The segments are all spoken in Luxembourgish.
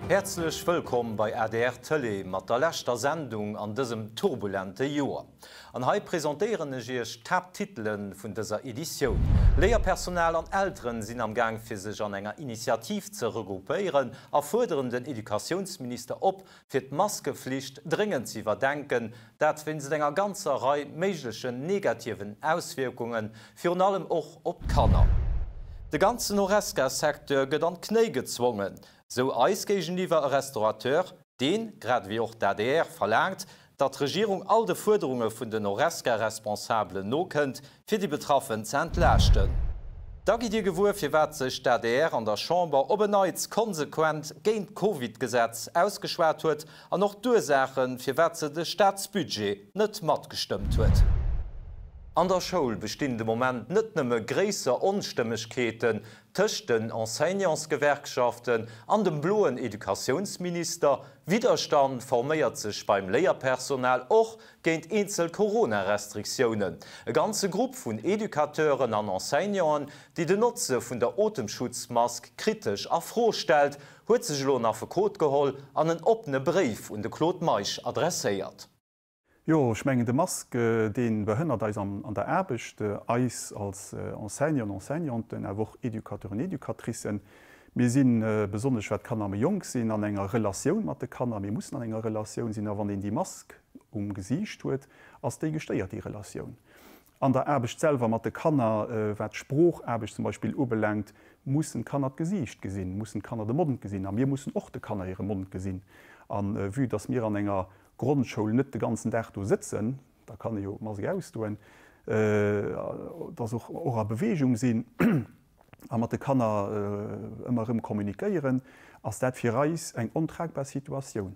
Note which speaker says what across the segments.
Speaker 1: Häerzlech wëllkomm bei adr Tëlee mat der leschter Sendung an dësem turbulente Joer. An hei presentéieren ech Iech d'Haapttitele vun dëser Editioun. Léierpersonal an Elteren sinn am Gaang fir sech an enger Initiativ ze regroupéieren a fuerderen den Educatiounsminister op, fir d'Maskeflicht dréngend ze iwwerdenken, dat wéinst enger ganzer Rei méiglechen negativen Auswierkungen, virun allem och op d'Kanner. De ganzen Horesca-Secteur gëtt an d'Knéi gezwongen, sou eis géigeniwwer e Restaurateur, deen, grad ewéi och d'ADR, verlaangt, datt d'Regierung all de Fuerderunge vun den Horesca-Responsabelen nokënnt, fir déi Betraffen ze entlaaschten. Da gitt Dir gewuer, firwat sech d'ADR an der Chamber op en Neits konsequent géint d'Covid-Gesetz ausgeschwat huet an och d'Ursaachen, firwat se de Staatsbudget net matgestëmmt huet. An der Schoul bestinn de Moment net nëmme gréisser Onstëmmegkeeten tëscht den Enseignantsgewerkschaften an dem bloen Educatiounsminister, Widderstand forméiert sech beim Léierpersonal och géint eenzel Corona-Restriktiounen. E ganze Grupp vun Educateuren an Enseignanten, déi den Notze vun der Otemschutzmask kritesch a Fro stellt, huet sech elo en Affekot geholl an en oppene Bréif un de Claude Meisch adresséiert.
Speaker 2: Jo, ech mengen de Mask, dee behënnert eis an der Aarbecht, eis als Enseignanten, Enseignanten, awer och Educateuren, Educatricen. Mir sinn, besonnesch wat d'Kanner méi jonk sinn, an enger Relatioun mat de Kanner. Mir mussen an enger Relatioun sinn a wann een déi Mask um Gesiicht huet, ass déi gestéiert, déi Relatioun. An der Aarbecht selwer mat de Kanner, wat d'Sproochaarbecht zum Beispill ubelaangt, mussen d'Kanner d'Gesiicht gesinn, mussen d'Kanner de Mond gesinn a mir mussen och de Kanner hire Mond gesinn. A vue dass mir an enger Grondschoul net de ganzen Dag do sëtzen, da kann ee jo d'Mask ausdoen, dass och och a Beweegung sinn a mat de Kanner ëmmer erëm kommunikéieren, ass dat fir eis eng ontragbar Situatioun.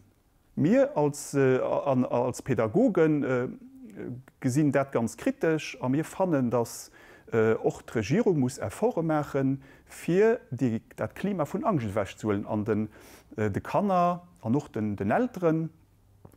Speaker 2: Mir als als Pädagoge gesinn dat ganz kritesch a mir fannen, datt och d'Regierung muss Efforte maachen, fir déi dat Klima vun Angscht ewechzehuelen an den de Kanner an och den den Elteren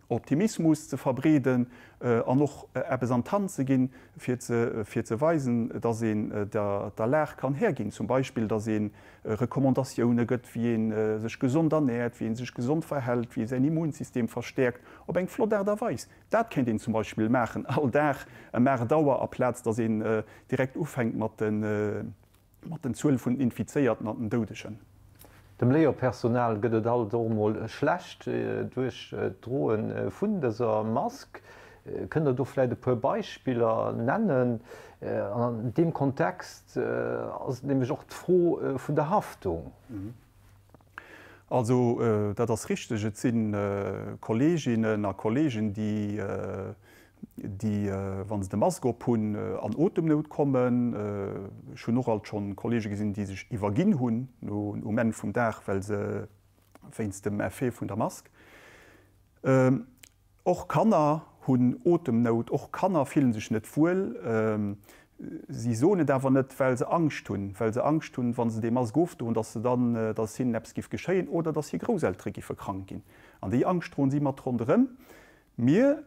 Speaker 2: Optimismus ze verbreeden an och eppes an d'Hand ze ginn, fir ze fir ze weisen, datt een der der Lag kann Här ginn. Zum Beispill, datt ee Recommandatioune gëtt, wéi ee sech gesond ernäert, wéi ee sech gesond verhält, wéi ee säin Immunsystem verstäerkt, op eng flott Aart a Weis. Dat kéint een zum Beispill maachen, all Dag ëm 8 Auer, aplaz datt een direkt ufänkt mat den Zuele vun den Infizéierten an den Doudegen.
Speaker 1: Dem Léierpersonal gëtt et alt och emol schlecht duerch d'Droe vun dëser Mask. Kënnt Der do vläicht e puer Beispiller nennen? An an deem Kontext ass et nämlech och d'Fro vun der Haftung.
Speaker 2: Also dat ass richteg, et si Kolleeginnen a Kolleegen, déi, déi wa se de Mask op hunn, an Otemnout kommen. Ech hunn och alt schonn Kolleege gesinn, déi sech iwwerginn hunn um Enn vum Dag, well se wéinst dem Effet vun der Mask. Och Kanner hunn Otemnout, och Kanner fillen sech net wuel. Si soen et awer net, well se Angscht hunn, well se Angscht hunn, wa se dee Mask ofdoen, dass se dann, dass hinnen eppes giff geschéien oder dass hir Grousseltere giffe krank ginn. An déi Angscht droen si mat ronderëm. Mir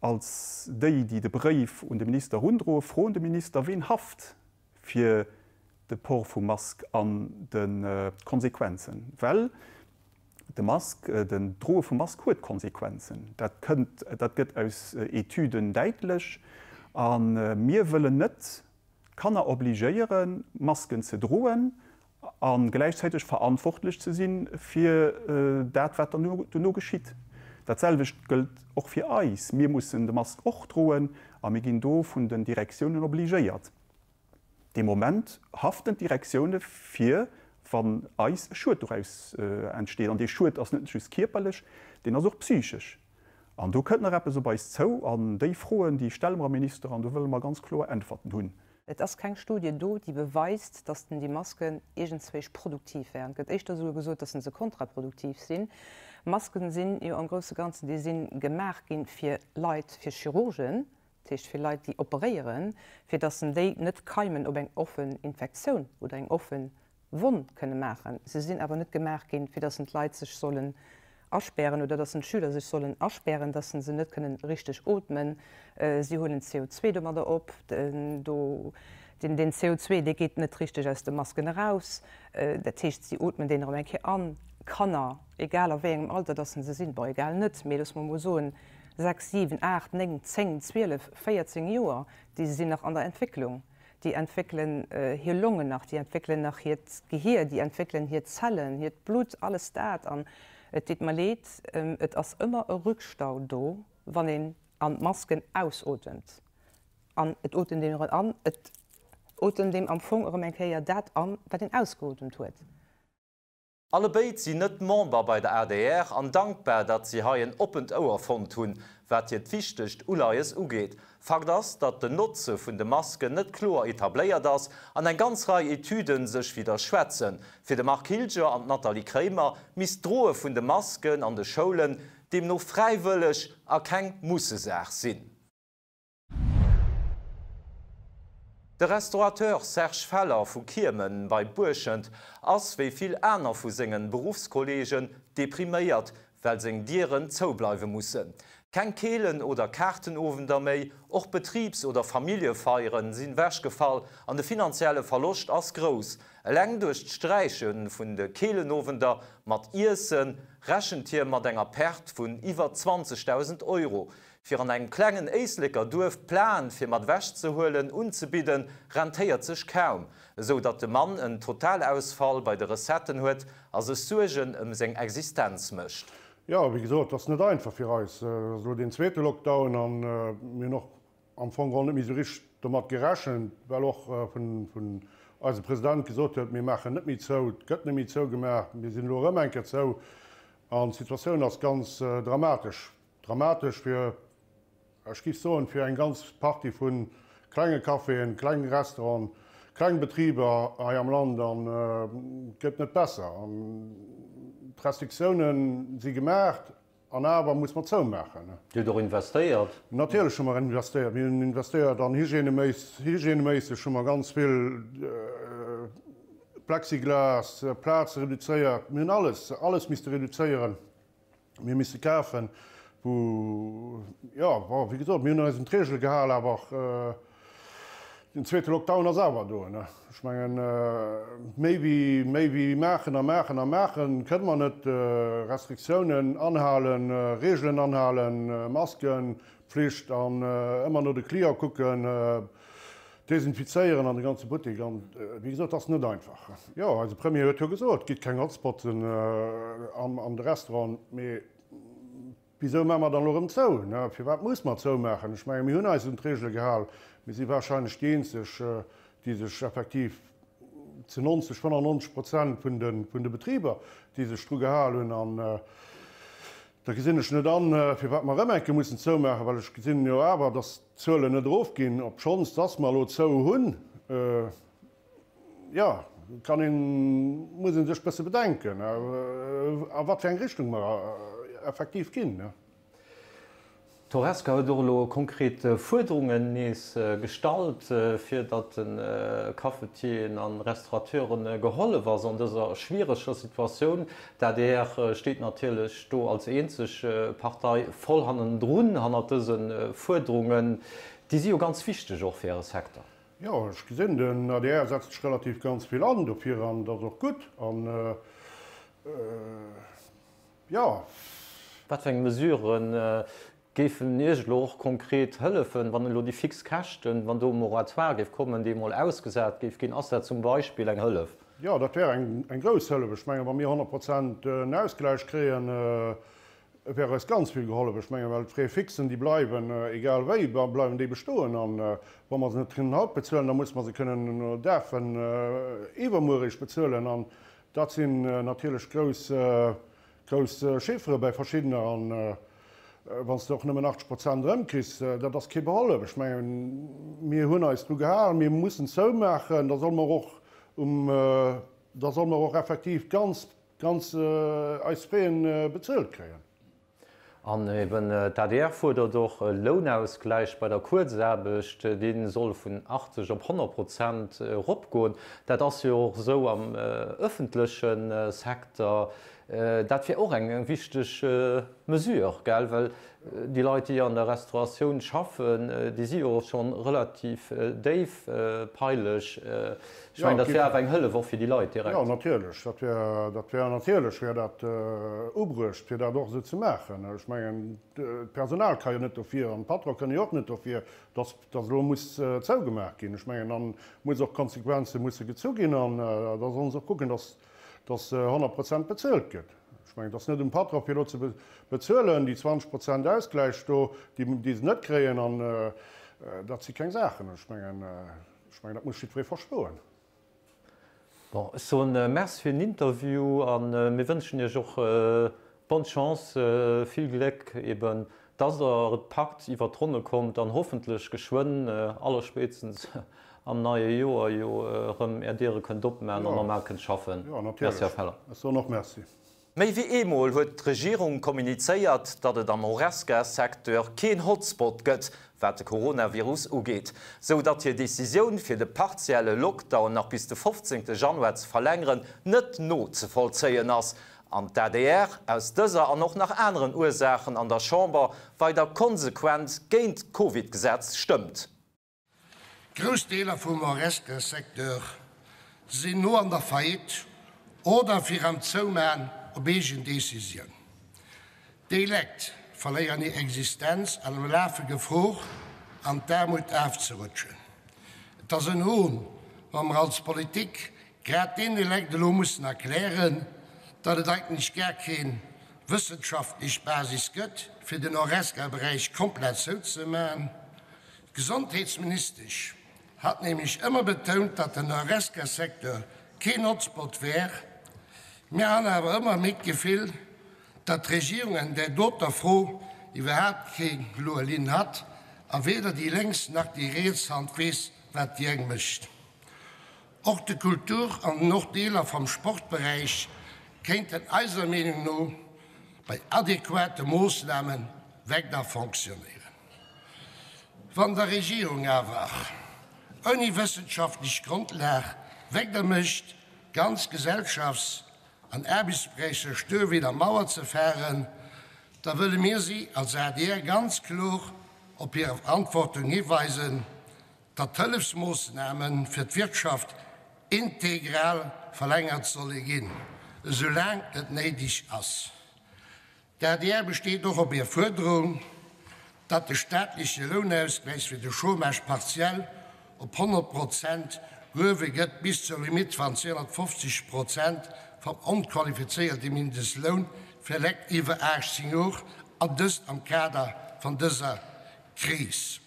Speaker 2: als déi, déi de Bréif un de Minister erundroen, froen de Minister, ween haft fir de Port vum Mask an de Konsequenzen, well de Mask, den Droe vum Mask huet Konsequenzen. Dat kënnt, dat gëtt aus Etüden däitlech. A mir wëllen net d'Kanner obligéieren, Masken ze droen a gläichzäiteg verantwortlech ze si fir dat, wat dann dono geschitt. Dat selwecht gëllt och fir eis. Mir mussen de Mask och droen a mir ginn do vun den Direktiounen obligéiert. Dee Moment haften d'Direktioune fir, wann eis e Schued doraus entsteet. An dee Schued ass net just kierperlech, deen ass och psychesch. An do kënnt nach eppes op eis zou. An déi Froen, déi stelle mer am Minister an do wëlle mer ganz kloer Äntwerten hunn.
Speaker 3: Et ass keng Studie do, déi beweist, datt den déi Masken iergendzwéich produktiv wären. Et gëtt éischter esouguer gesot, datt se kontraproduktiv sinn. Masken sinn jo am grousse Ganzen, déi si gemaach gi fir Leit, fir Chirurgen, dat heescht fir Leit, déi operéieren, fir datt se déi net keimen op eng offen Infektioun oder eng offen Wonn kënne maachen. Se sinn awer net gemaach ginn, fir datt d'Leit sech sollen aspären oder datt d'Schüler sech sollen aspären, datt se net kënnen richteg ootmen. Si huelen CO2 domadder op. Do, deen CO2, dee geet net richteg aus de Masken eraus. Dat heescht, si ootmen deen erëm eng Kéier an. Kanner, egal a wéi engem Alter dass se sinn, bon egal net, mee loosse mer emol soen 6, 7, 8, 9, 10, 12, 14 Joer, déi sinn nach an der Entwécklung, déi entwéckelen hir Longen nach, déi entwéckelen nach hiert Gehier, déi entwéckelen hir Zellen, hiert Blutt, alles dat. An et deet mer leed, et ass ëmmer e Rückstau do, wann een an d'Masken ausotemt. An et otemt een erëm an, et otemt een am Fong erëm eng Kéier dat an, wat een ausgeotemt huet.
Speaker 1: Allebéid sinn net Member bei der adr an dankbar, datt si hei en oppent Ouer fonnt hunn, wat hiert wichtegt Uleies ugeet. Fakt ass, datt den Notze vun de Masken net kloer etabléiert ass an eng ganz Rei Etüden sech widderschwätzen. Fir de Marc Hilger an d'Nathalie Kremer misst d'Droe vun de Masken an de Schoulen deemno fräiwëlleg a keng Mussesaach sinn. De Restaurateur Serge Feller vu Kiemen bei Buerschent ass, wéi vill aner vu sengen Beruffskolleegen, depriméiert, well seng Dieren zoubleiwe mussen. Keng Keelen oder Kaartenowender méi, och Betribs oder Familljefeieren sinn wechgefall an de finanzielle Verloscht ass grouss. Eleng duerch d'Sträiche vun de Keelenowender mat Iessen rechent hie mat enger Perte vun iwwer 20.000 Euro. Fir an engem klengen Éisleker Duerf d'Plaen fir mat ewech ze huelen unzebidden, rentéiert sech kaum, esou datt de Mann en Totalausfall bei de Recetten huet a sech Suergen ëm seng Existenz mécht.
Speaker 4: Jo, wéi gesot, et ass net einfach fir eis. Et ass elo deen zweete Lockdown an mir hunn och am Fong geholl net méi esou richteg domat gerechent, well och vun eisem President gesot huet, mir maachen net méi zou, et gëtt net méi zougemaach. Mir sinn elo erëm eng Kéier zou an d'Situatioun ass ganz dramatesch. Dramatesch fir, ech géif soen, fir eng ganz Partie vu klenge Caféen, kleng Restauranten, kleng Betriber hei am Land an et gëtt net besser. An d'Restriktiounen si gemaacht an awer muss mer zoumaachen.
Speaker 1: Dir hutt och investéiert?
Speaker 4: Natierlech hu mer investéiert. Mir hunn investéiert an hygièneméisseg hu mer ganz vill Plexiglas, Plaze reduzéiert. Mir hunn alles, alles misste reduzéieren. Mir misse kafen, wou, jo, bon, wéi gesot, mir hunn eis un d'Reegele gehal, awer den zweete Lockdown ass awer do, ne. Ech mengen, méi wéi, méi wéi maachen a maachen a maachen, kënne mer net. Restriktiounen anhalen, Reegelen anhalen, Maskenpflicht an ëmmer no de Client kucken. Desinfizéieren an de ganze Buttek an wéi gesot, ass net einfach. Jo, eise Premier huet jo gesot, et gitt keng Hotspotten an de Restauranten, mee wisou maache mer dann elo erëm zou? Firwat muss mer zoumaachen? Ech menge mir hunn eis un d'Reegele gehal. Mir si warscheinlech déi eenzeg, déi sech effektiv zu 90, 95 Prozent vun de Betriber, déi sech dru gehal hunn. An da gesinn ech net an, firwat mer erëm eng Kéier mussen zoumaachen, well ech gesinn jo awer, datt d'Zuelen net erofginn, obschonns datt mer elo zou hunn. Jo, kann een, muss ee sech e bësse bedenken, a wat fir eng Richtung mer effektiv ginn.
Speaker 1: D'Horesca huet och elo konkret Fuerderungen nees gestallt, fir datt de Cafetieren a Restaurateuren gehollef ass an dëser schwiereger Situatioun. D'adr steet natierlech do als eenzeg Partei voll hannendrun, hannert dëse Fuerderungen. Déi si jo ganz wichteg och fir Äre Secteur.
Speaker 4: Jo, ech gesinn, den adr setzt sech relativ ganz vill an dofir an dat ass och gutt. An Jo.
Speaker 1: Wat fir eng Mesurë géifen Iech elo och konkret hëllefen, wann elo déi fix Käschten, wann do e Moratoire géif kommen, dee emol ausgesat géif ginn? Ass dat zum Beispill eng Hëllef?
Speaker 4: Jo, dat wär eng grouss Hëllef. Ech mengen, wa mir 100 Prozent en Ausgläich kréien, wär eis ganz vill gehollef. Ech mengen, well d'Frais fixen, déi bleiwen, egal wéi, bleiwen déi bestoen. An wa mer se net kënnen haut bezuelen, da musse mer se kënnen däerfen iwwermuer eréischt bezuelen. An Dat sinn natierlech grouss, grouss Chiffere bäi verschiddener. An wann s de och nëmmen 80 Prozent erëmkriss, dat ass kee Behollef. Ech mengen, mir hunn eis dru gehalen, mir mussen zoumaachen, da solle mer och um, da solle mer och effektiv ganz, ganz eis Fräen bezuelt kréien.
Speaker 1: An eben d'ADR fuerdert och e Lounausgläich bei der Kuerzaarbecht, dee soll vun 80 op 100 Prozent eropgoen. Dat ass jo och esou am ëffentleche Secteur. Dat wier och eng wichteg Mesure, gell, well déi Leit, déi an der Restauratioun schaffen, déi si jo och scho relativ déif peileg. Ech mengen, dat wär awer eng Hëllef och fir déi Leit direkt.
Speaker 4: Jo, natierlech. Dat wär, dat wär natierlech wär dat ubruecht, fir dat och esou ze maachen. Ech mengen, d'Personal ka jo net dofir an d'Patron kënne jo och net dofir, dass, dass elo muss zougemaach ginn. Ech mengen, dann muss och Konsequenze musse gezu ginn an da sollen se och kucken, dass, dass 100 Prozent bezuelt gëtt. Ech mengen, et ass net um Patron fir elo ze bezuelen, déi 20 Prozent Ausgläich do, déi, déi se net kréien an dat si keng Saachen. Ech mengen, ech mengen, dat muss jiddweree verstoen.
Speaker 1: Bon, ech soen Merci fir den Interview a mir wënschen Iech och bonne Chance, vill Gléck eben, dass Der et packt, iwwer d'Ronne kommt an hoffentlech geschwënn, allerspéitstens am neie Joer jo erëm Är Diere kënnt opmachen an normal kënnt schaffen.
Speaker 4: Merci, Här Feller. Ech soen och Merci.
Speaker 1: Méi wéi eemol huet d'Regierung kommunizéiert, datt et am Horesca-Secteur keen Hotspot gëtt, wat de Coronavirus ugeet, sou datt hir Decisioun fir de partielle Lockdown nach bis de 15 Januar ze verlängeren net nozevollzéien ass an d'ADR aus dëser an och nach aneren Ursaachen an der Chamber weider konsequent géint d'Covid-Gesetz stëmmt.
Speaker 5: Grouss Deeler vum Horesca-Secteur sinn no an der Faillite oder fir am Zouman op eegen Decisioun. Déi Lekt verléieren hir Existenz an lafe Gefor, an d'Aarmut afzerutschen. Et ass en Hohn, wa mer als Politik grad deene Lekt elo mussen erklären, datt et eigentlech gar keen wëssenschaftlech Basis gëtt, fir den Horesca-Beräich komplett zouzeman. D'Gesondheetsministesch hat nämlech ëmmer betount, datt den Horesca-Secteur keen Hotspot wär. Mir han awer ëmmer méi d'Gefill, datt d'Regierung an där doter Fro iwwerhaapt keng kloer Linn hat a weder déi lénks nach déi riets Hand weess, wat déi eng mécht. Och de Kultur an och Deeler vam Sportberäich kéinten eiser Meenung no bei adequate Moossname weider fonctionnéieren. Wann der Regierung awer ouni wëssenschaftlech Grondlag weider mécht, ganz Gesellschafts an Aarbechtsberäicher stuer wéi der Mauer ze fahren, da wëlle mir si als adr ganz kloer op hir Verantwortung hiweisen, datt d'Hëllefsmoossname fir d'Wirtschaft integral verlängert solle ginn, esou laang et néideg ass. D'adr besteet och op hir Fuerderung, datt de staatleche Lounausgläich fir de Chômage partiel op 100 Prozent gehuewe gëtt, bis zur Limitt van 250 Prozent vam onqualifizéierte Mindestloun fir Lekt iwwer 18 Jor, an dëst am Kader van dëser Kris.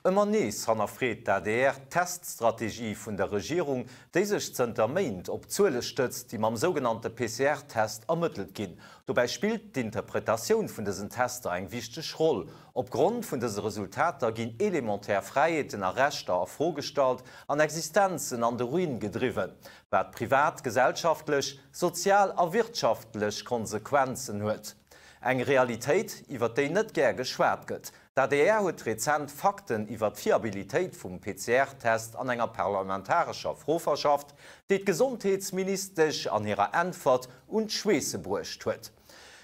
Speaker 1: Ëmmer nees hannerfreet d'ADR d'Teststrategie vun der Regierung, déi sech zënter Méint op Zuele stëtzt, déi mam sougenannte PCR-Test ermëttelt ginn. Dobäi spillt d'Interpretatioun vun dësen Tester eng wichteg Roll. Op Grond vun dëse Resultater ginn elementär Fräiheeten a Rechter a Fro gestallt an Existenzen an de Ruin gedriwwen, wat privat, gesellschaftlech, sozial a wirtschaftlech Konsequenzen huet. Eng Realitéit, iwwer déi net gär geschwat gëtt. D'ADR huet rezent Fakten iwwer d'Fiabilitéit vum PCR-Test an enger parlamentarescher Fro verschafft, déi d'Gesondheetsministesch an hirer Äntwert un d'Schweesse bruecht huet.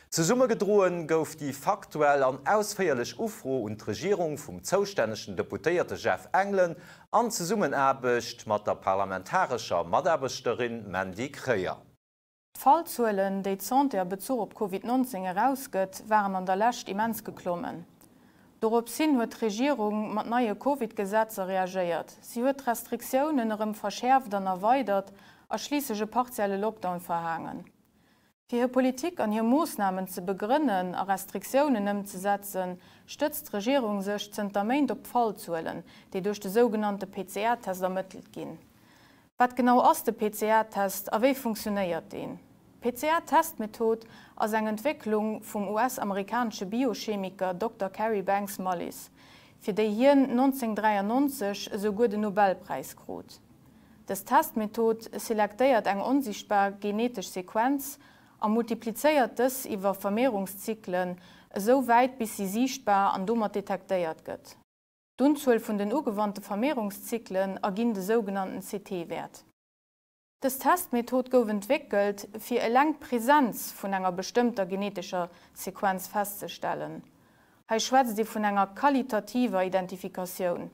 Speaker 1: Zesummegedroen gouf déi faktuell an ausféierlech Ufro un d'Regierung vum zoustännegen Deputéierte Jeff Engelen an Zesummenaarbecht mat der parlamentarescher Mataarbechterin Mandy Kreyer.
Speaker 6: D'Fallzuelen, déi d'Santé a Bezuch op Covid 19 erausgëtt, waren an der Lescht immens geklommen. Dorops hin huet d'Regierung mat neie Covid-Gesetzer reagéiert. Si huet d'Restriktiounen erëm verschäerft an erweidert a schliisslech e partielle Lockdown verhaangen. Fir hir Politik an hir Moossnamen ze begrënnen a Restriktiounen ëmzesetzen, stëtzt d'Regierung sech zënter Méint op d'Fallzuelen, déi duerch de sougenannte PCR-Test ermëttelt ginn. Wat genau ass de PCR-Test a wéi funktionéiert deen? D'PCR-Testmethod ass eng Entwécklung vum US-amerikanesche Biochemiker Dokter Kary Banks Mullis, fir déi hien 1993 esou guer den Nobelpräis krut. Dës Testmethod selektéiert eng onsichtbar genetesch Sequenz a multiplizéiert dës iwwer Vermehrungszyklen esou wäit bis si siichtbar an domat detektéiert gëtt. D'Unzuel vun den ugewannte Vermehrungszyklen erginn de sougenannten Ct-Wäert. Dës Testmethod gouf entwéckelt, fir eleng d'Presenz vun enger bestëmmter genetescher Sequenz festzestellen. Hei schwätzt ee vun enger qualitativer Identifikatioun.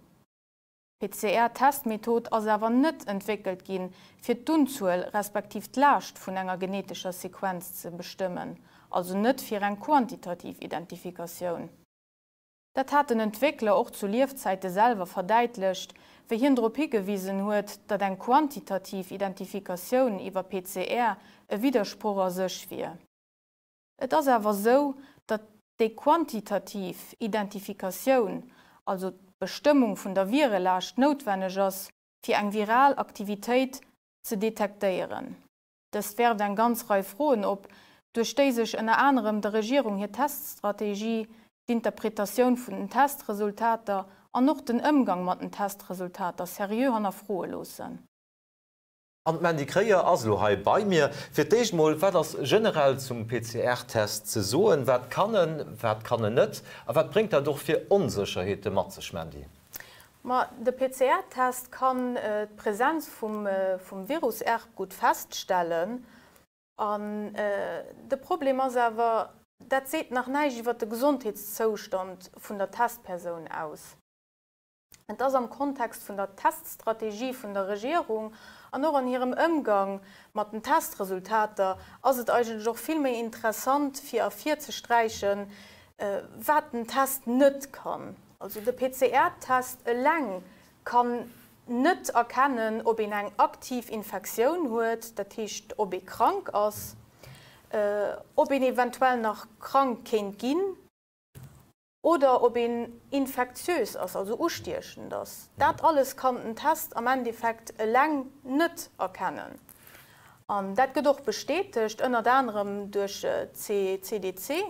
Speaker 6: D'PCR-Testmethod ass awer net entwéckelt ginn, fir d'Unzuel respektiv d'Laascht vun enger genetescher Sequenz ze bestëmmen, also net fir eng quantitativ Identifikatioun. Dat hat den Entwéckler och zu Liefzäite selwer verdäitlecht, wéi hien drop higewisen huet, datt eng quantitativ Identifikatioun iwwer PCR e Widdersproch a sech wier. Et ass awer sou, datt déi quantitativ Identifikatioun, also d'Bestëmmung vun der Virelaascht noutwenneg ass, fir eng viral Aktivitéit ze detektéieren. Dëst werft eng ganz Rei Froen op, duerch déi sech ënner anerem der Regierung hir Teststrategie, d'Interpretatioun vun den Testresultater an och den Ëmgang mat den Testresultater seriö hannerfroe loossen.
Speaker 1: An d'Mandy Kreyer ass elo hei bei mir. Fir d'éischt mol, wat ass generell zum PCR-Test ze soen? Wat kann en, wat kann en net? A wat bréngt dat och fir Onsécherheete mat sech, Mandy?
Speaker 6: Ma de PCR-Test kann d'Presenz vum Viruserbgut feststellen. An de Problem ass awer, dat seet nach näischt iwwer de Gesondheetszoustand vun der Testpersoun aus. Et ass am Kontext vun der Teststrategie vun der Regierung an och an hirem Ëmgang mat den Testresultater ass et eigentlech och vill méi interessant fir ervirzesträichen, wat den Test net kann. Also de PCR-Test eleng kann net erkennen, ob een eng aktiv Infektioun huet, dat heescht ob ee krank ass, ob een eventuell nach krank kéint ginn oder ob een infektiös ass, also ustiechend ass. Dat alles kann den Test am Endeffekt eleng net erkennen. An dat gëtt och bestätegt, ënnert anerem duerch d'CDC.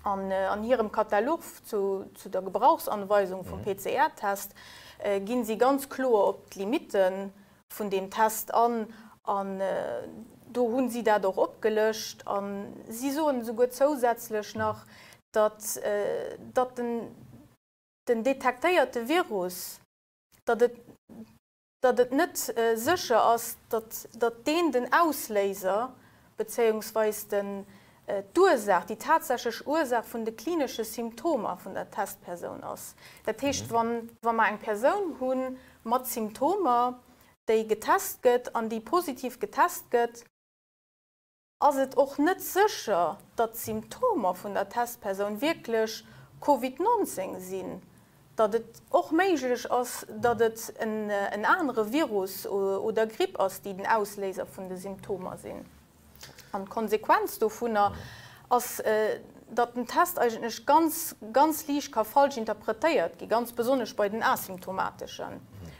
Speaker 6: An an hirem Katalog zu der Gebrauchsanweisung vum PCR-Test ginn si ganz kloer op d'Limitte vun deem Test an. An do hu si dat och opgelëscht. A si soen esouguer zousätzlech nach, datt datt den detektéierte Virus, datt et datt et net sécher ass, datt datt deen den Ausléiser bezéiungsweis den d'Ursaach, déi tatsächlech Ursaach vun de klinesche Symptomer vun der Testpersoun ass. Dat heescht, wann wa mer eng Persoun hu mat Symptomer, déi getest gëtt an déi positiv getest gëtt, Ass et och net sécher, datt d'Symptomer vun der Testpersoun wierklech Covid 19 sinn, datt et och méiglech ass, datt et en anere Virus oder Gripp ass, déi den Ausléiser vun de Symptomer sinn. An d'Konsequenz dovunner ass, datt den Test eigentlech ganz, ganz liicht ka falsch interpretéiert gi, ganz besonnesch bei den Asymptomateschen.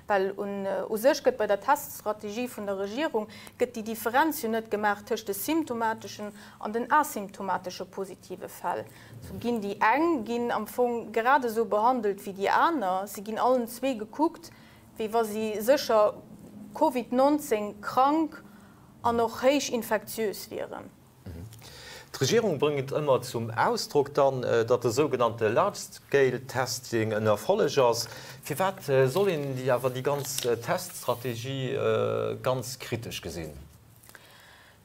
Speaker 6: Well u sech gëtt bei der Teststrategie vun der Regierung gëtt déi Differenz jo net gemaach tëscht de symptomateschen an den asymptomatesche positive Fäll. Sou ginn déi eng ginn am Fong grad esou behandelt wéi déi aner. Si ginn allen zwee gekuckt, wéi wa si sécher Covid 19 krank an och héich infektiös wieren.
Speaker 1: D'Regierung bréngt ëmmer zum Ausdrock dann, datt de sougenannte Large-Scale Testing en Erfolleg ass. Firwat soll een déi awer déi ganz Teststrategie ganz kritesch gesinn?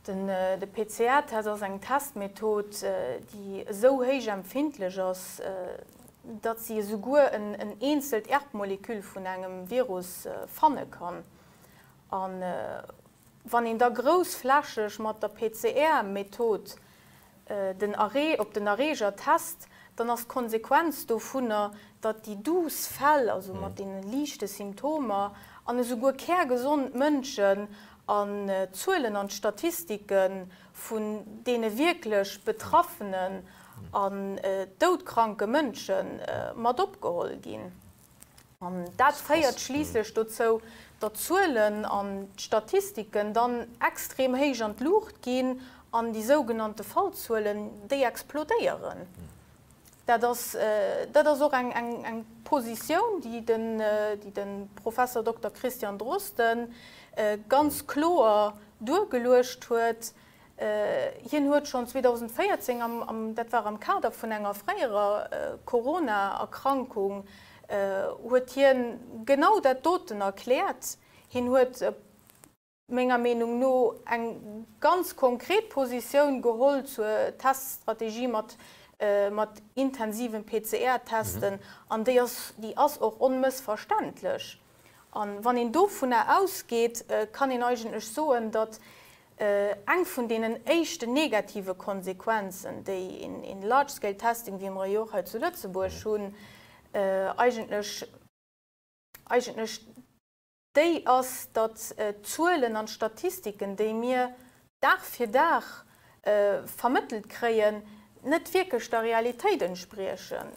Speaker 6: De PCR-Test ass eng Testmethod, déi esou héich empfindlech ass, datt si esouguer en eenzelt Erbmoleküll vun engem Virus fanne kann. A wann een da groussflächeg mat der PCR-Method den Arree op den Erreeger test, dann ass d'Konsequenz dovunner, datt déi douce Fäll, also mat deene liichte Symptomer, an esouguer kärgesond Mënschen an d'Zuelen an d'Statistike vun deene wierklech betraffenen an doudkranke Mënsche mat opgeholl ginn. An dat féiert schliisslech dozou, datt d'Zuelen an d'Statistiken dann extrem héich an d'Luucht ginn an déi sougenannte Fallzuelen, déi explodéieren. Dat ass, dat ass och eng, eng Positioun, déi den, déi de Professor Dokter Christian Drosten ganz kloer duergeluecht huet. Hien huet schonn 2014, dat war am Kader vun enger fréierer Corona-Erkrankung, huet hien genau dat doten erkläert. Hien huet. Menger Meenung no eng ganz konkret Positioun geholl zur Teststrategie mat mat intensiven PCR-Testen an déi ass déi ass och onmëssverständlech. An wann een dovunner ausgeet, kann een eigentlech soen, datt eng vun deenen éischten negative Konsequenzen, déi een Large-Scale Testing, wéi mer e jo och hei zu Lëtzebuerg hunn, eigentlech eigentlech déi ass, datt d'Zuelen an d'Statistiken, déi mir Dag fir Dag vermëttelt kréien, net wierklech der Realitéit entspriechen,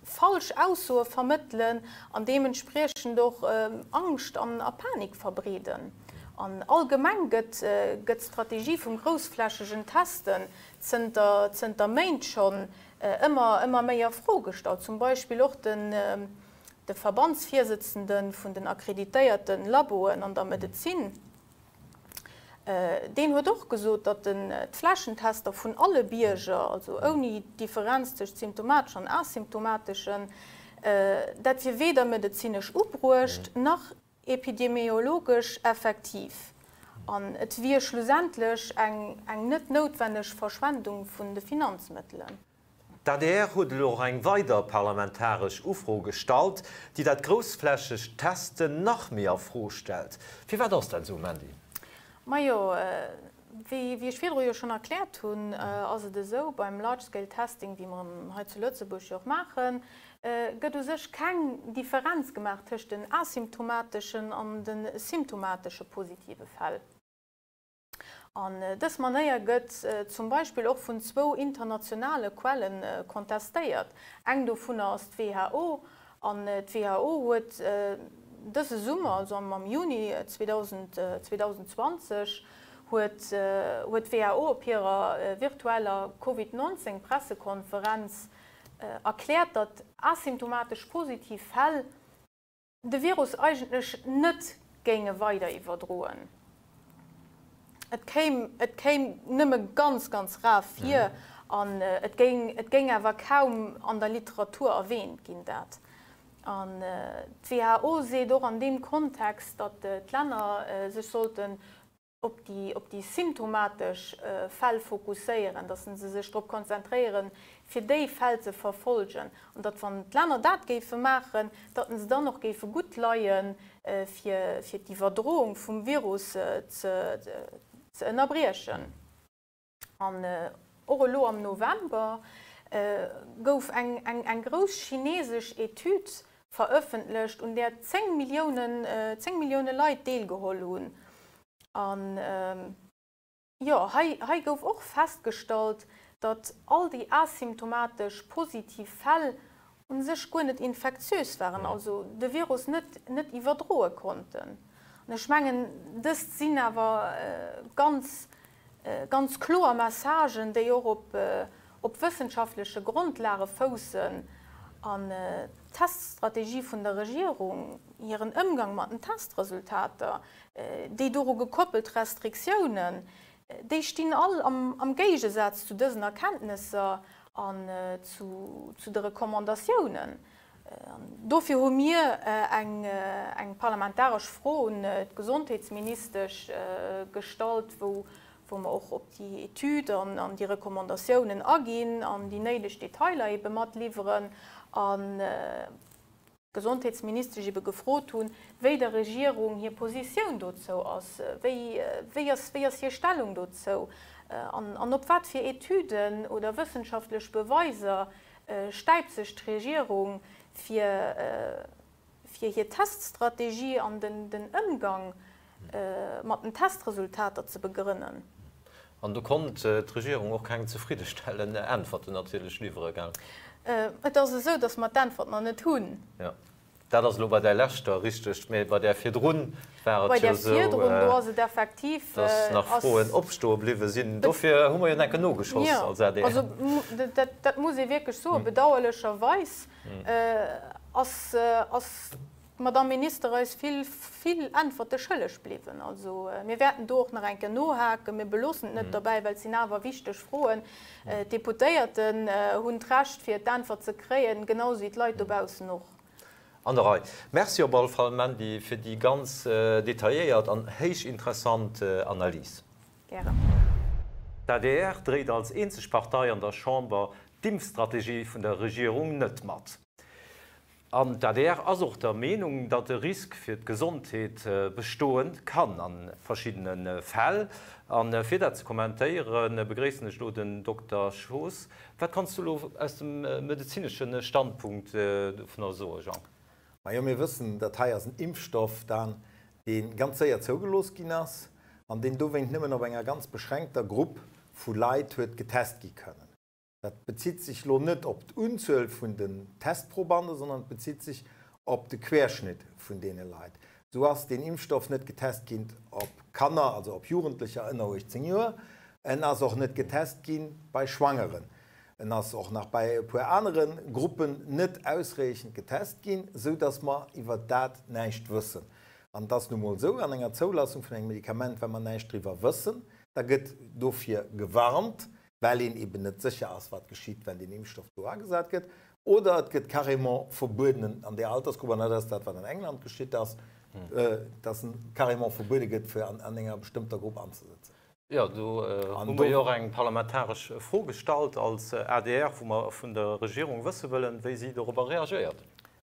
Speaker 6: falsch Aussoe vermëttelen an deementspriechend och Angscht an a Panik verbreeden. An allgemeng gëtt d'Strategie vum groussflächegen Testen zënter zënter Méint schonn ëmmer ëmmer méi a Fro gestallt. Zum Beispill och den De Verbandsvirsëtzende vun den akkreditéierte Laboen an der Medezin, deen huet och gesot, datt d'Flächentester vun alle Bierger, also ouni Differenz tëscht symptomateschen an asymptomateschen, dat wier weder medezinesch ubruecht nach epidemiologesch effektiv an et wier schlussendlech eng net noutwenneg Verschwendung vun de Finanzmëttelen.
Speaker 1: D'adr huet elo och eng weider parlamentaresch Ufro gestallt, déi dat groussflächegt Testen nach méi a Fro stellt. Firwat ass dat esou, Mandy?
Speaker 6: Majo, wéi ech virdru jo schonn erkläert hunn, ass et esou, beim Large Scale Testing, wéi mer en hei zu Lëtzebuerg jo och maachen, gëtt u sech keng Differenz gemaach tëscht den asymptomateschen an de symptomatesche positive Fäll. An dës Manéier gëtt zum Beispill och vun zwou internationale Quelle kontestéiert. Eng dovunner ass d'WHO. An d'WHO huet dëse Summer, also am Juni 2020, huet d'WHO op hirer virtueller Covid 19 Pressekonferenz erkläert, datt asymptomatesch positiv Fäll de Virus eigentlech net géinge weider iwwerdroen. Et kéim, et kéim nëmme ganz, ganz rar vir an et géing, et géing awer kaum an der Literatur erwähnt ginn, dat. An d'WHO seet och an deem Kontext, datt d'Länner sech sollten op déi op déi symptomatesch Fäll fokusséieren, datt se sech drop konzentréieren, fir déi Fäll ze verfolgen, an datt, wann d'Länner dat géife maachen, datt se dann och géife gutt leien, fir fir d'Iwwerdroung vum Virus ze ze ënnerbriechen. An och elo am November gouf eng eng grouss chinesesch Etüd verëffentlecht, un där 10 Milliounen, 10 Millioune Leit deelgeholl hunn. An jo, hei hei gouf och festgestallt, datt all déi asymptomatesch positiv Fäll u sech guer net infektiös waren, also de Virus net net iwwerdroe konnten. An ech mengen, dëst sinn awer ganz ganz kloer Messagen, déi och op op wëssenschaftleche Grondlage foussen. An d'Teststrategie vun der Regierung, hiren Ëmgang mat den Testresultater, déi doru gekoppelt Restriktiounen, Déi stinn all am Géigesaz zu dësen Erkenntnesser an zu de Recommandatiounen. Dofir hu mir eng parlamentaresch Fro un d'Gesondheetsministesch gestallt, wou mer och op déi Etüd an déi Recommandatiounen aginn an déi néideg Detailer ebe matliwweren. D'Gesondheetsministesch ebe gefrot hunn, wéi der Regierung hir Positioun dozou ass, wéi, wéi ass, wéi ass hir Stellung dozou an, an op wat fir Etüden oder wëssenschaftlech Beweiser stäipt sech d'Regierung, fir, fir hir Teststrategie an den, den Ëmgang mat den Testresultater ze begrënnen.
Speaker 1: An do konnt d'Regierung och keng zefriddestellend Äntwerten natierlech liwweren, gell?
Speaker 6: Et ass esou, datt mer d'Äntwert nach net hunn.
Speaker 1: Jo, dat ass elo bei där leschter richteg, mä bei där virdrun war et jo esou,
Speaker 6: Bei där virdrun, do ass et effektiv,
Speaker 1: datt nach Froen opstoe bliwwe sinn. Dofir hu mer jo enke nogeschoss als adr.
Speaker 6: Jo, also dat muss ee wierklech soen, bedauerlecherweis ass, ass d'Madamm Minister eis vill, vill Äntwerte schëlleg bliwwen. Also mir wäerten do och nach eng Kéier nohaken. Mir beloossen et net dobäi, well et sinn awer wichteg Froen. D'Deputéierten hunn d'Recht, fir d'Äntwert ze kréien, genau esou wéi d'Leit dobaussen och.
Speaker 1: An der Rei. Merci op alle Fall, Mandy, fir déi ganz detailléiert an héich interessant Analys.
Speaker 6: Gären.
Speaker 1: D'adr dréit als eenzeg Partei an der Chamber d'Impfstrategie vun der Regierung net mat. An d'ADR ass och der Meenung, datt e Risk fir d'Gesondheet bestoen kann a verschiddene Fäll. A fir dat ze kommentéieren, begréissen ech elo den Dokter Schoos. Wat kanns du elo aus dem medezinesche Standpunkt dovunner soen, Jean?
Speaker 7: Majo, mir wëssen, dat hei ass en Impfstoff, Dan, dee ganz séier zougelooss ginn ass an deen dowéint nëmmen op enger ganz beschränkter Grupp vu Leit huet getest gi kënnen. Dat bezitt sech elo net op d'Unzuel vun den Testprobanden, sondern et bezitt sech op de Querschnitt vun deene Leit. Esou ass deen Impfstoff net getest ginn op Kanner, also op Jugendlecher ënner 18 Joer. En ass och net getest gi bei Schwangeren. En ass och nach bei e puer anere Gruppen net ausräichend getest ginn, esou dass mer iwwert dat näischt wëssen. An et ass nu mol esou, an enger Zoulassung vun engem Medikament, wa mer näischt driwwer wëssen, da gëtt dofir gewarnt, well een eben net sécher ass, wat geschitt, wenn deen Impfstoff do agesat gëtt, oder et gëtt carrément verbueden an där Altersgrupp, an dat ass dat, wat an England geschitt ass, dass en carrément verbuede gëtt, fir an enger bestëmmter Grupp anzesetzen.
Speaker 1: Jo, do hu mer jo och eng parlamentaresch Fro gestallt als adr, wou mer vun der Regierung wësse wëllen, wéi si dorobber reagéiert.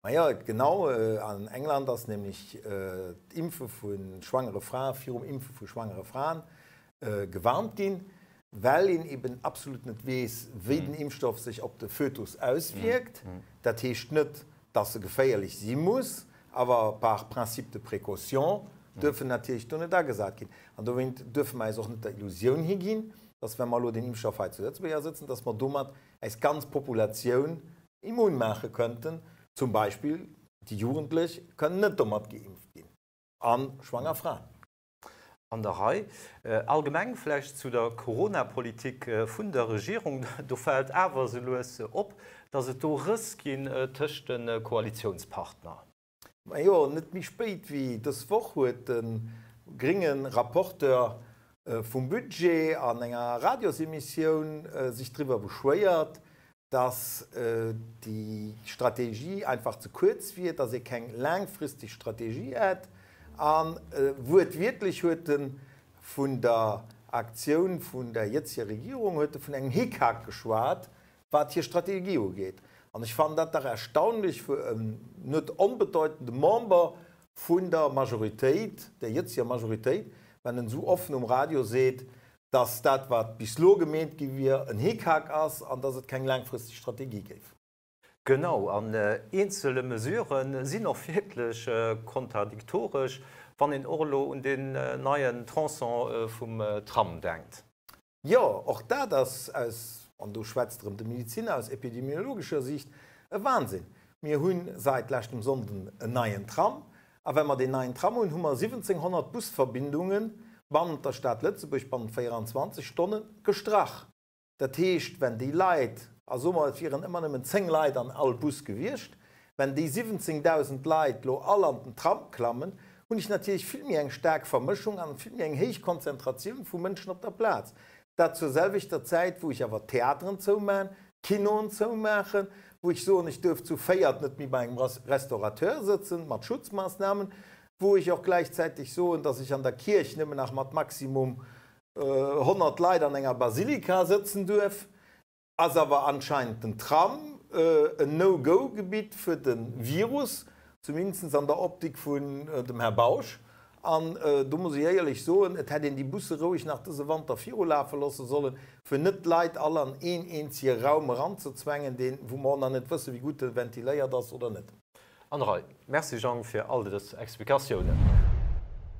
Speaker 7: Majo, genau. An England ass nämlech d'Impfe vu schwangere Frae virum Impfe vu schwangere Fraen gewarnt ginn, well een eben absolut net weess, wéi den Impfstoff sech op de Fötus auswierkt. Dat heescht net, dass e geféierlech si muss, awer par principe de précaution duerf en natierlech do net agesat ginn. An dowéint duerfe mer äis och net der Illusioun higinn, dass, wa mer elo deen Impfstoff hei zu Lëtzebuerg asëtzen, dass mer domat äis ganz Populatioun immun maache könnten. Zum Beispill déi Jugendlech kënnen net domat geimpft ginn a schwanger Fraen.
Speaker 1: An der Rei. Allgemeng vläicht zu der Corona-Politik vun der Regierung, do fält awer esou lues op, datt et do Rëss ginn tëscht de Koalitiounspartner.
Speaker 7: Majo, net méi spéit wéi dës Woch huet de grénge Rapporteur vum Budget an enger Radiosemissioun sech driwwer beschwéiert, dass déi Strategie einfach ze kuerz wier, dass ee keng laangfristeg Strategie hätt. A wuertwiertlech huet e vun der Aktioun vun der jëtzeger Regierung huet e vun engem Hickhack geschwat, wat hir Strategie ugeet. An ech fannen dat dach erstaunlech vu en net onbedeutende Member vun der Majoritéit, der jëtzeger Majoritéit, wenn en esou offen um Radio seet, dass dat, wat bis lo gemeet gi wier, en Hickhack ass an dass et keng laangfristeg Strategie géif.
Speaker 1: Genau, an eenzele Mesurë sinn och wierklech kontradiktoresch, wann een och elo un deen neien Tronçon vum Tram denkt.
Speaker 7: Jo, och dat ass aus, an do schwätzt erëm de Mediziner, aus epidemiologescher Siicht e Wahnsinn. Mir hu sait leschtem Sonnden en neien Tram, A well mer deen neien Tram hunn, hu mer 1.700 Busverbindunge bannent der Stad Lëtzebuerg bannent 24 Stonne gestrach. Dat heescht, wenn déi Leit, a soe mer et wieren ëmmer nëmmen 10 Leit an all Bus gewiescht, wenn déi 17.000 Leit lo all an den Tram klammen, hunn ech natierlech vill méi eng staark Vermëschung an vill méi eng héich Konzentratioun vu Mënschen op der Plaz. Dat zur selwechter Zäit, wou ech awer d'Theateren zoumachen, d'Kinoen zoumaachen, wou ech soen, ech duerf zu véiert net méi bei engem Restaurateur sëtzen, mat Schutzmaßnahmen, wou ech och gläichzäiteg soen, dass ech an der Kierch nëmmen nach mat maximum 100 Leit an enger Basilika sëtzen duerf. Ass awer anscheinend den Tram en No-Go-Gebitt fir de Virus, zumindest an der Optik vun dem Här Bausch. An do muss ech éierlech soen, et hätt een déi Busse roueg nach dëse Wanter virulafe loosse sollen, fir net d'Leit all an een eenzege Raum eranzezwängen, deen, wou mer och nach net wëssen, wéi gutt e ventiléiert ass oder net.
Speaker 1: An Rei. Merci Jang fir all dës Explikatiounen.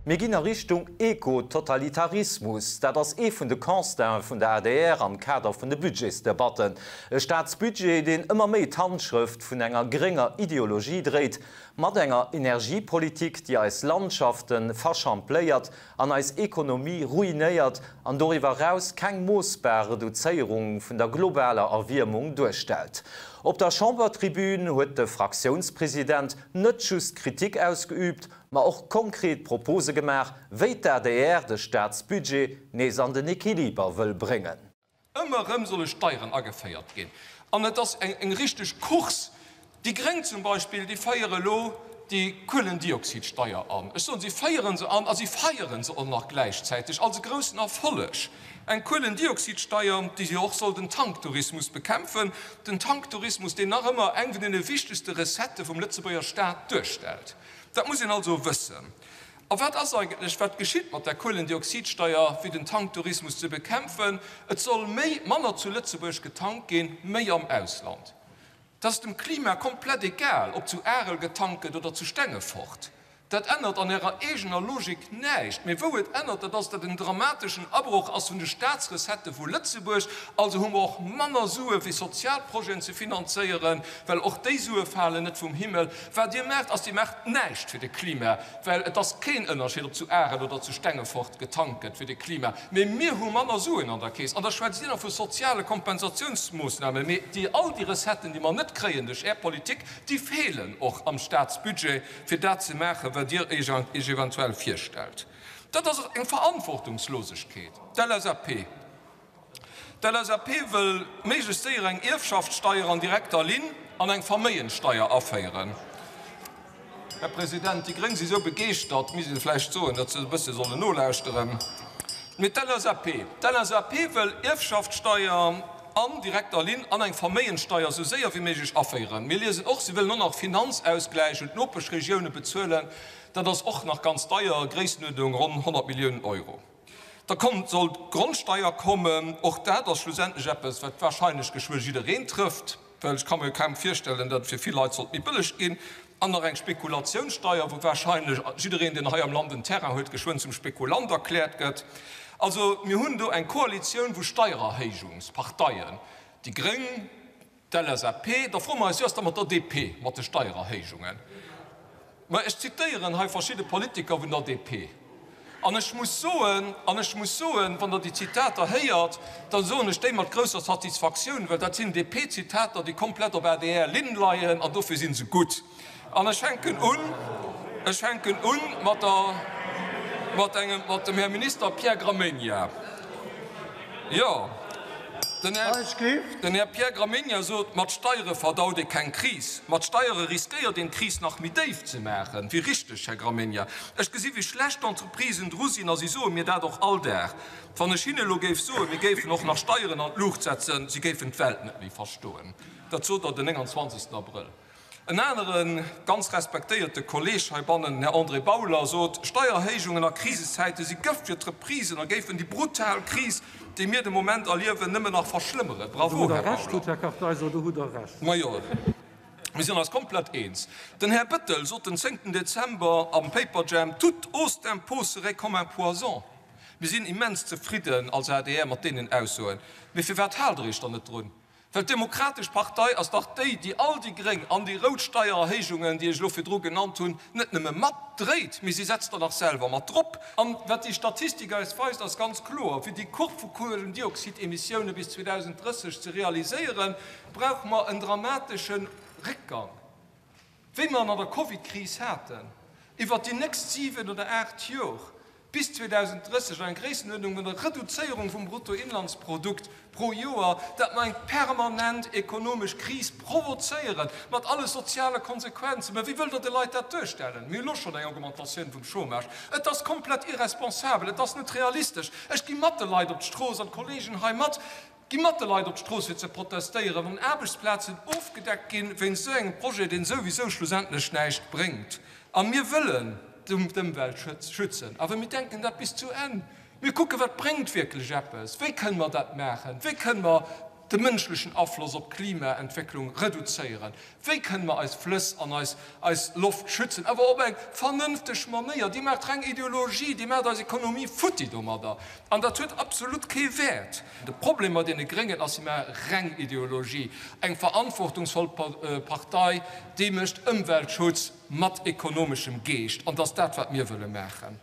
Speaker 1: Mir ginn a Richtung Ekototalitarismus. Dat ass ee vun de Constaten vun der adr am Kader vun de Budgetsdebatten. E Staatsbudget, deen ëmmer méi d'Handschrëft vun enger grénger Ideologie dréit, mat enger Energiepolitik, déi eis Landschafte verschampléiert an eis Ekonomie ruinéiert an doriwwer eraus keng moossbar Reduzéierung vun der globaler Erwiermung duerstellt. Op der Chambertribün huet de Fraktiounspresident net just Kritik ausgeüübt, ma och konkret Propose gemaach, wéi d'ADR de Staatsbudget nees an den Equiliber wëll bréngen.
Speaker 8: Ëmmer erëm solle Steieren ageféiert ginn an et ass eng richteg Course. Déi Gréng zum Beispill, déi féiere elo déi Kuelendioxidsteier an. Ech soen, si féiere se an a si feiere se och nach gläichzäiteg als e groussen Erfolleg. Eng Kuelendioxidsteier, déi jo och soll den Tanktourismus bekämpfen, den Tanktourismus, deen nach ëmmer eng vun deene wichtegste Recettë vum Lëtzebuerger Staat duerstellt. Dat muss een also wëssen. A wat ass eigentlech, wat geschitt mat der Kuelendioxidsteier, fir den Tanktourismus ze bekämpfen? Et soll méi, manner zu Lëtzebuerg getankt ginn, méi am Ausland. Dat ass dem Klima komplett egal, ob zu Arel getankt gëtt oder zu Stengefort. Dat ännert an Ärer eegener Logik näischt. Mee wou et ännert, dat ass, datt en dramateschen Abroch ass vun de Staatsrecettë vu Lëtzebuerg. Also hu mer och manner Sue fir Sozialprojeten ze finanzéieren, well och déi Sue falen net vum Himmel. Wat Dir maacht, ass, Dir maacht näischt fir de Klima, well et ass keen Ënnerscheed, ob zu Arel oder zu Stengefort getankt gëtt fir de Klima. Mee mir hu manner Suen an der Keess. An da schwätzt Dir nach vu soziale Kompensatiounsmoossnamen. Mee déi, all déi Recetten, déi mer net kréien duerch Är Politik, déi feelen och am Staatsbudget, fir dat ze maachen, wat Dir Iech eventuell virstellt. Dat ass eng Verantwortungslosegkeet. D'LSAP. D'LSAP wëll méiglechst séier eng Ierfschaftssteier an direkter Linn an eng Verméigenssteier aféieren. Här President, déi gréng si sou begeeschtert, misst een vläicht soen, datt se e bësse sollen nolauschteren. Mee d'LSAP, d'LSAP wëll Ierfschaftssteier an direkter Linn an eng Verméigenssteier sou séier wéi méiglech aféieren. Mir liesen och, se wëllen och nach Finanzausgläich un d'Nopeschregioune bezuelen. Dat ass och nach ganz deier, Gréissenuerdnung ronn 100 Milliounen Euro. Da kommt, soll d'Grondsteier kommen. Och dat ass schlussendlech eppes, wat wahrscheinlech geschwë jiddereen trëfft, well ech ka mir kaum virstellen, datt et fir vill Leit sollt méi bëlleg ginn. An nach eng Spekulatiounssteier, wou wahrscheinlech jiddereen, deen hei am Land en Terrain huet, geschwënn zum Spekulant erkläert gëtt. Also mir hunn do eng Koalitioun, wou Steiererhéijungsparteien, déi gréng, D'LSAP, da froe mer eis, wéi ass da mat der DP, mat de Steiererhéijungen? Mä ech zitéieren hei verschidde Politiker vun der DP. An ech muss soen, an ech muss soen, wann Der déi Zitater héiert, da soen ech déi mat grousser Satisfaktioun, well dat sinn DP-Zitater, déi komplett op ADR-Linn leien, an dofir si se gutt. An ech fänken un, ech fänken un mat der, mat engem, mat dem Här Minister Pierre Gramegna. Jo, den Här, den Här Pierre Gramegna sot, mat Steiere verdaut ee keng Kris, mat Steiere riskéiert een d'Kris nach méi déif ze maachen. Wéi richteg, Här Gramegna. Ech gesi wéi schlecht d'Entreprisen dru sinn a si soe mir dat och all Dag. Wann ech hinne elo géif soen, mir géifen och nach Steieren an d'Luucht setzen, si géifen d'Welt net méi verstoen. Dat sot Der den 29. Abrëll. En anere ganz respektéierte Kolleeg heibannen, den Här André Bauler, sot, Steiererhéijungen a Krisezäite si Gëft fir d'Reprisen a géifen déi brutal Kris, déi mir de Moment erliewen, nëmmen nach verschlëmmeren. Bravo, Här Bauler! Majo, mir sinn eis komplett eens. Den Här Bettel sot den zéngten Dezember am Paperjam, Toute hausse d'impôts serait comme un poison. Mir sinn immens zefridden als adr mat deenen Aussoen. Mee firwat haalt Der Iech dann net drun? Well d'Demokratesch Partei ass dach déi, déi all déi gréng an déi rout Steiererhéijungen, déi ech elo virdru genannt hunn, net nëmme matdréit, mee si setzt der nach selwer mat drop. An wat déi Statistik eis weist, ass ganz kloer, Fir déi Courbe vu Kuelendioxidemissioune bis 2030 ze realiséieren, brauche mer en dramatesche Réckgang. Wéi mer en an der Covid-Kris haten, iwwert déi nächst 7 oder 8 Jor, bis 2030, an eng Gréissenuerdnung vun der Reduzéierung vum Bruttoinlandsprodukt pro Joer, dat mer eng permanent ekonomesch Kris provozéieren, mat alle soziale Konsequenzen. Mä wéi wëllt Der de Leit dat duerstellen? Mir hu lo schonn eng Augmentatioun vum Chômage. Et ass komplett irresponsabel, et ass net realistesch. Ech gi mat de Leit op d'Strooss an d'Kollegen hei mat. Gi mat de Leit op d'Strooss fir ze protestéieren, wann Aarbechtsplazen ofgedeckt ginn wéinst esou engem Projet, deen souwisou schlussendlech näischt bréngt. A mir wëllen d'Ëmwelt schützen, awer mir denken dat bis zu Enn. Mir kucken, wat bréngt wierklech eppes, wéi kënne mer dat maachen, wéi kënne mer de mënschlechen Afloss op d'Klimaentwécklung reduzéieren, Wéi kënne mer eis Flëss an eis eis Loft schützen, awer op eng vernënfteg Manéier? Dir maacht reng Ideologie, Dir maacht eis Ekonomie futti domadder, an dat huet absolut kee Wäert. De Problem mat deene Gréngen ass, si maache reng Ideologie. Eng verantwortungsvoll Partei, déi mécht Ëmweltschutz mat ekonomeschem Geescht, an dat ass dat, wat mir wëlle maachen.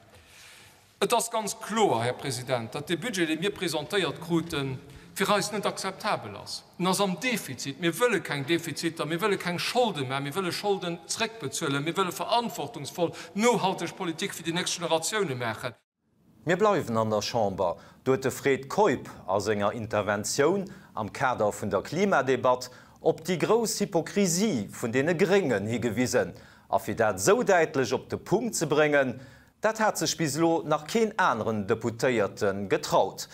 Speaker 8: Et ass ganz kloer, Här President, datt dee Budget, dee mir presentéiert kruten, fir eis net akzeptabel ass. En ass am Defizit. Mir wëlle keng Defiziter, mir wëlle keng Scholde maachen, mir wëlle Scholden zréckbezuelen, mir wëlle verantwortungsvoll, nohalteg Politik fir déi nächst Generatioune maachen.
Speaker 1: Mir bleiwen an der Chamber. Do huet de Fred Keup a senger Interventioun am Kader vun der Klimadebatt. op déi grouss Hypokrisie vun deene Gréngen higewisen. A fir dat esou däitlech op de Punkt ze bréngen, dat hat sech bis elo nach keen aneren Deputéierte getraut.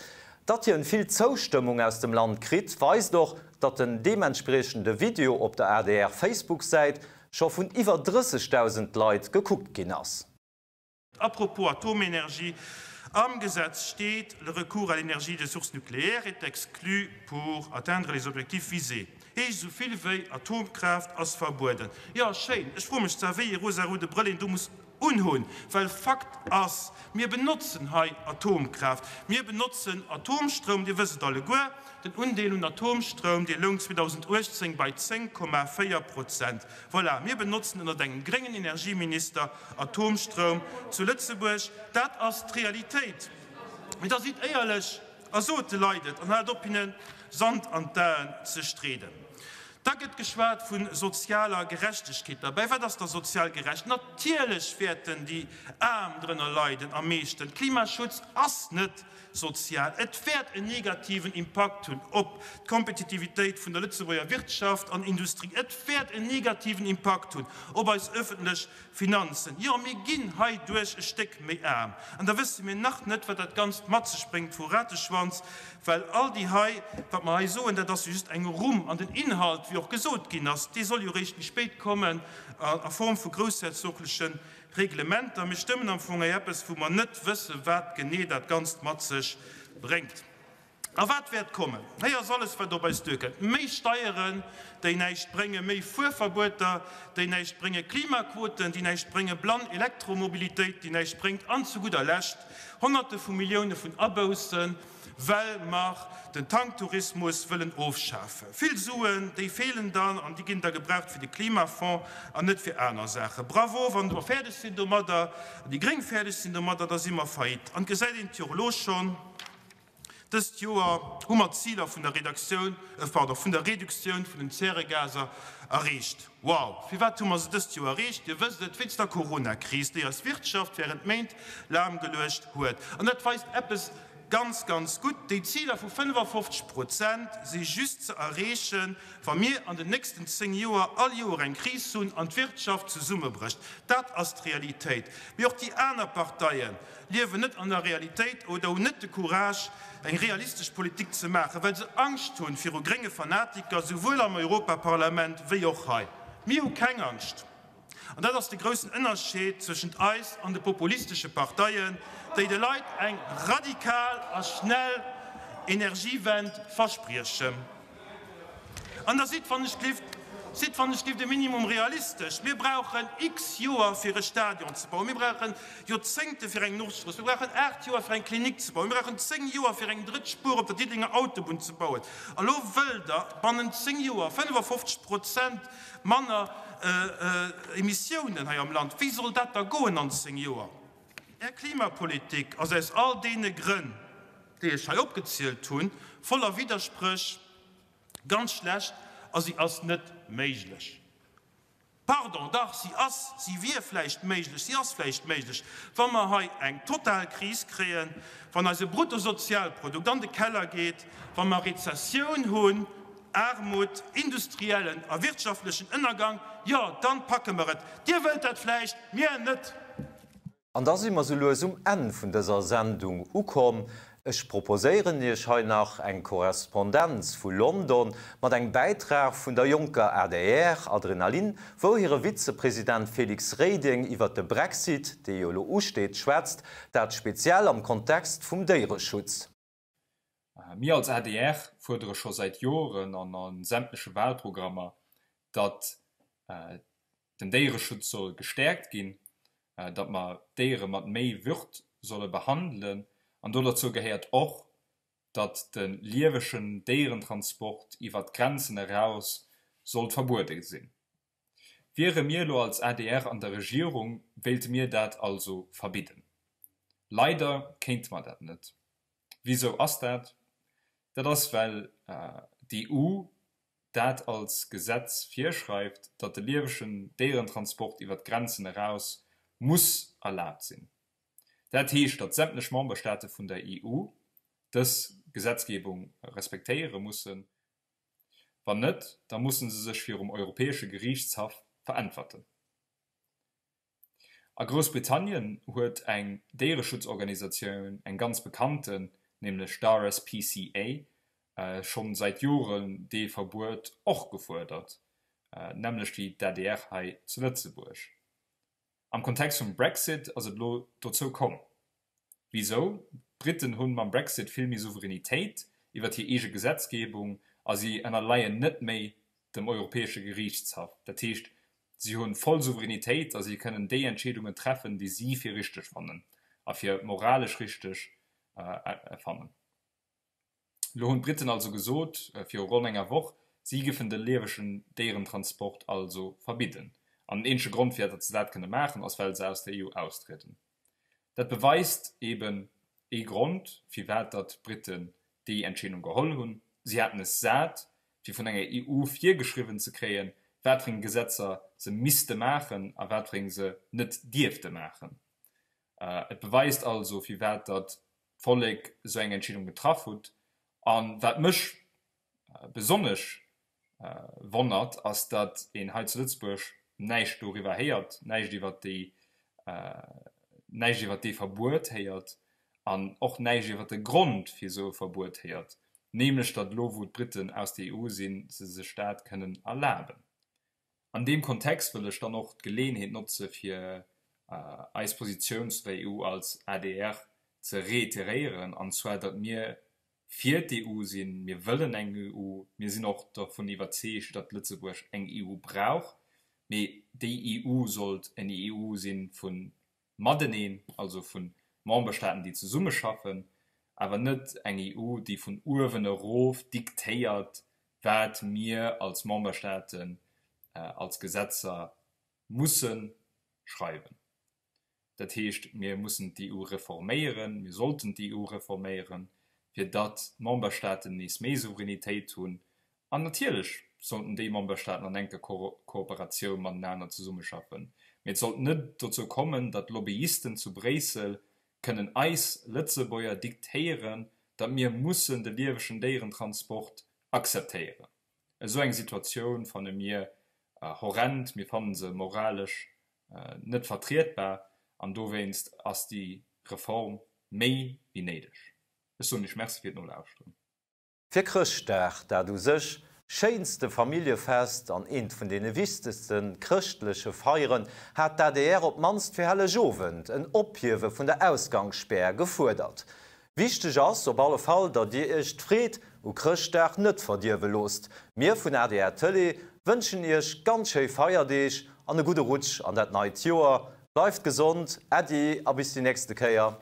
Speaker 1: Datt hien vill Zoustëmmung aus dem Land kritt, weist och, datt den deementspriechende Video op der ADR-Facebook-Säit scho vun iwwer 30.000 Leit gekuckt ginn ass.
Speaker 9: Apropos Atomenergie, Am Gesetz steet, Le recours à l'énergie de source nucléaire est exclu pour atteindre les objectifs visés. Heescht esou vill wéi, Atomkraaft ass verbueden. Jo, schéin. Ech froe mech zwar, wéi ee rosaroude Brëll een do muss unhunn, well Fakt ass, mir benotzen hei Atomkraaft, mir benotzen Atomstroum, Dir wësst et alleguer, den Undeel un Atomstroum, dee loung 2018 bei 10,4 Prozent. Voilà, mir benotzen ënnert engem gréngen Energieminister Atomstroum zu Lëtzebuerg. Dat ass d'Realitéit. Mee da sidd éierlech a sot de Leit et an haalt op hinne Sand an d'Aen ze streeden. Da gëtt geschwat vu sozialer Gerechtegkeet. Derbäi, wat ass da sozial gerecht? Natierlech wäerten déi Aarm drënner leiden am meeschten. Klimaschutz ass net sozial. Et wäert en negativen Impakt hunn op d'Kompetitivitéit vun der Lëtzebuerger Wirtschaft an Industrie. Et wäert en negativen Impakt hunn op eis öffentlech Finanzen. Jo, mir ginn heiduerch e Stéck méi aarm. An da wësse mir nach net, wat dat Ganzt mat sech bréngt vu Rateschwanz, well all déi hei, wat mer hei soen, dat ass jo just eng Rumm. An den Inhalt, wéi och gesot ginn ass, dee soll jo eréischt méi spéit kommen a Form vu groussherzoglechen Reglementer. Mir stëmmen am Fong hei eppes, wou mer net wëssen, wat genee dat Ganzt mat sech bréngt. A wat wäert kommen? Hei ass alles, wat op eis duerkënnt, Méi Steieren, déi näischt bréngen, méi Fuerverbueter, déi näischt bréngen, Klimaquoten, déi näischt bréngen, blann Elektromobilitéit, déi näischt bréngt, an zu gudder Lescht Honnerte vu Millioune vun Aboussen, well mer den Tanktourismus wëllen ofschafen. Vill Suen, déi feelen dann an déi ginn da gebraucht fir de Klimafonds an net fir aner Saachen. Bravo, wann mer fäerdeg sinn domadder, an déi Gréng fäerdeg sinn domadder, da si mer faillite. An et gesäit een et jo och elo schonn, Dëst Joer hu mer d'Ziler vun der Redaktioun, pardon, vun der Reduktioun vun den Zäregaser erreecht. Wow! Firwat hu mer se dëst Joer erreecht? Dir wësst et, wéinst der Coronakris, déi eis Wirtschaft während Méint lahmgeluecht huet. An dat weist eppes ganz, ganz gutt, Déi Ziler vu 55 Prozent si just ze erreechen, wa mir an den nächsten 10 Joer all Joer eng Kris hunn an d'Wirtschaft zesummebrécht. Dat ass d'Realitéit. Mee och déi aner Parteien liewen net an der Realitéit oder hunn net de Courage, eng realistesch Politik ze maachen, well se Angscht hunn viru grénge Fanatiker, souwuel am Europaparlament wéi och hei. Mir hu keng Angscht. An dat ass de groussen Ënnerscheed zwëschent eis an de populistesche Parteien, déi de Leit eng radikal a schnell Energiewend verspriechen. An da sidd wann ech glift, sidd wann ech glift e Minimum realistesch. Mir brauchen x Joer fir e Stadion ze bauen, mir brauchen Joerzéngte fir eng Nordstrooss, mir brauchen 8 Joer fir eng Klinik ze bauen, mir brauchen 10 Joer fir eng drëtt Spuer op der Diddelenger Autobunn ze bauen. A lo wëllt Der bannent 10 Joer 55 Prozent manner Emissiounen hei am Land. Wéi soll dat da goen an 10 Joer? Är Klimapolitik ass aus all deene Grënn, déi ech hei opgezielt hunn, voller Widderspréch, ganz schlecht a si ass net méiglech. Pardon, dach, si ass, si wier vläicht méiglech, si ass vläicht méiglech, wa mer hei eng total Kris kréien, wann eise Bruttosozialprodukt an de Keller geet, wa mer Rezessioun hunn, Aarmut, industriellen a wirtschaftlechen Ënnergang, jo, dann packe mer et. Dir wëllt dat vläicht, mir net.
Speaker 1: An da si mer sou lues um Enn vun dëser Sendung ukomm. Ech proposéieren Iech hei nach eng Korrespondenz vu London mat engem Bäitrag vun der jonker adr, Adrenalin, wou hire Vizepresident Félix Reding iwwert de Brexit, dee jo elo usteet, schwätzt, dat speziell am Kontext vum Déiereschutz.
Speaker 10: Mir als adr fuerdere scho säit Joren an a sämtleche Wahlprogrammer, datt den Déiereschutz soll gestäerkt ginn, datt mer d'Déiere mat méi Würd solle behandelen. An do derzou gehéiert och, datt de liewegen Déierentransport iwwert d'Grenzen eraus sollt verbuede sinn. Wiere mir elo als adr an der Regierung, wéilte mir dat also verbidden. Leider kéinte mer dat net. Wisou ass dat? Dat ass well d'EU dat als Gesetz virschreift, datt de liewegen Déierentransport iwwer d'Grenzen eraus muss erlaabt sinn. Dat heescht, datt sämtlech Memberstaate vun der EU dës Gesetzgebung respektéiere mussen. Wann net, da musse se sech virum Europäesche Geriichtshaff veräntwerten. A Groussbritannien huet eng Déiereschutzorganisatioun, eng ganz bekannten, nämlech d'RSPCA, schonn säit Joren dee Verbuet och gefuerdert, d'nämmlecht wéi d'ADR hei zu Lëtzebuerg. Am Kontext vum Brexit ass et elo dozou komm. Wisou? D'Briten hunn mam Brexit vill méi Souveränitéit iwwert hir eege Gesetzgebung a si ënnerleien net méi dem Europäesche Geriichtshaff. Dat heescht, si hunn voll Souveränitéit a si kënnen déi Entscheedungen treffen, déi si fir richteg fannen a fir moralesch richteg fannen. Elo hunn d'Briten also gesot, viru ronn enger Woch, si giffen de liewegen Déierentransport also verbidden. An den eenzege Grond fir datt se dat kënne maachen, ass well se aus der EU austrieden. Dat beweist eben ee Grond, firwat datt d'Briten déi Entscheedung geholl hunn, Si haten es sat, fir vun enger EU virgeschriwwen ze kréien, wat fir eng Gesetzer se misste maachen a wat fir eng se net dierfte maachen. Et beweist also, firwat datt d'Vollek esou eng Entscheedung getraff hutt. A wat mech besonnesch wonnert, ass, datt een hei zu Lëtzebuerg näischt doriwwer héiert, näischt iwwer déi, näischt iwwer dee Verbuet héiert an och näischt iwwer de Grond fir esou e Verbuet héiert, nämlech datt elo wou d'Briten aus der EU sinn, se sech dat kënnen erlaben. An deem Kontext wëll ech dann och d'Geleeënheet notze fir eis Positioun zu der EU als adr ze reiteréieren, an zwar datt mir fir d'EU sinn, mir wëllen eng EU, mir sinn och dervun iwwerzeegt, datt Lëtzebuerg eng EU brauch, mee déi EU sollt eng EU si vu mateneen, also vu Memberstaaten, déi zesummeschaffen, awer net eng EU, déi vun uewen erof diktéiert, wat mir als Memberstaaten als Gesetzer musse schreiwen. Dat heescht, mir mussen d'EU reforméieren, mir sollten d'EU reforméieren, fir datt d'Memberstaaten nees méi Souveränitéit hunn An natierlech sollten déi Memberstaaten an enker Kooperatioun matenaner zesummeschaffen. Mee et sollt net dozou kommen, datt Lobbyisten zu Bréissel kënnen eis Lëtzebuerger diktéieren, datt mir mussen de liewegen Déierentransport akzeptéieren. Esou eng Situatioun fanne mir horrend, mir fanne se moralesch net vertrietbar an dowéinst ass déi Reform méi wéi néideg. Ech soen Iech Merci fir d'Nolauschteren.
Speaker 1: Fir Chrëschtdag, dat u sech schéinste Familljefest an eent vun deene wichtegste chrëschtleche Feieren, hat d'ADR op d'mannst fir Hellegowend en Ophiewe vun der Ausgangsspär gefuerdert. Wichteg ass op alle Fall, datt Dir Iech d'Freed u Chrëschtdag net verdierwe loosst. Mir vun adr Tëlee wënschen Iech ganz schéi Feierdeeg an e gudde Rutsch an dat neit Joer. Bleift gesond, Äddi a bis déi nächste Kéier.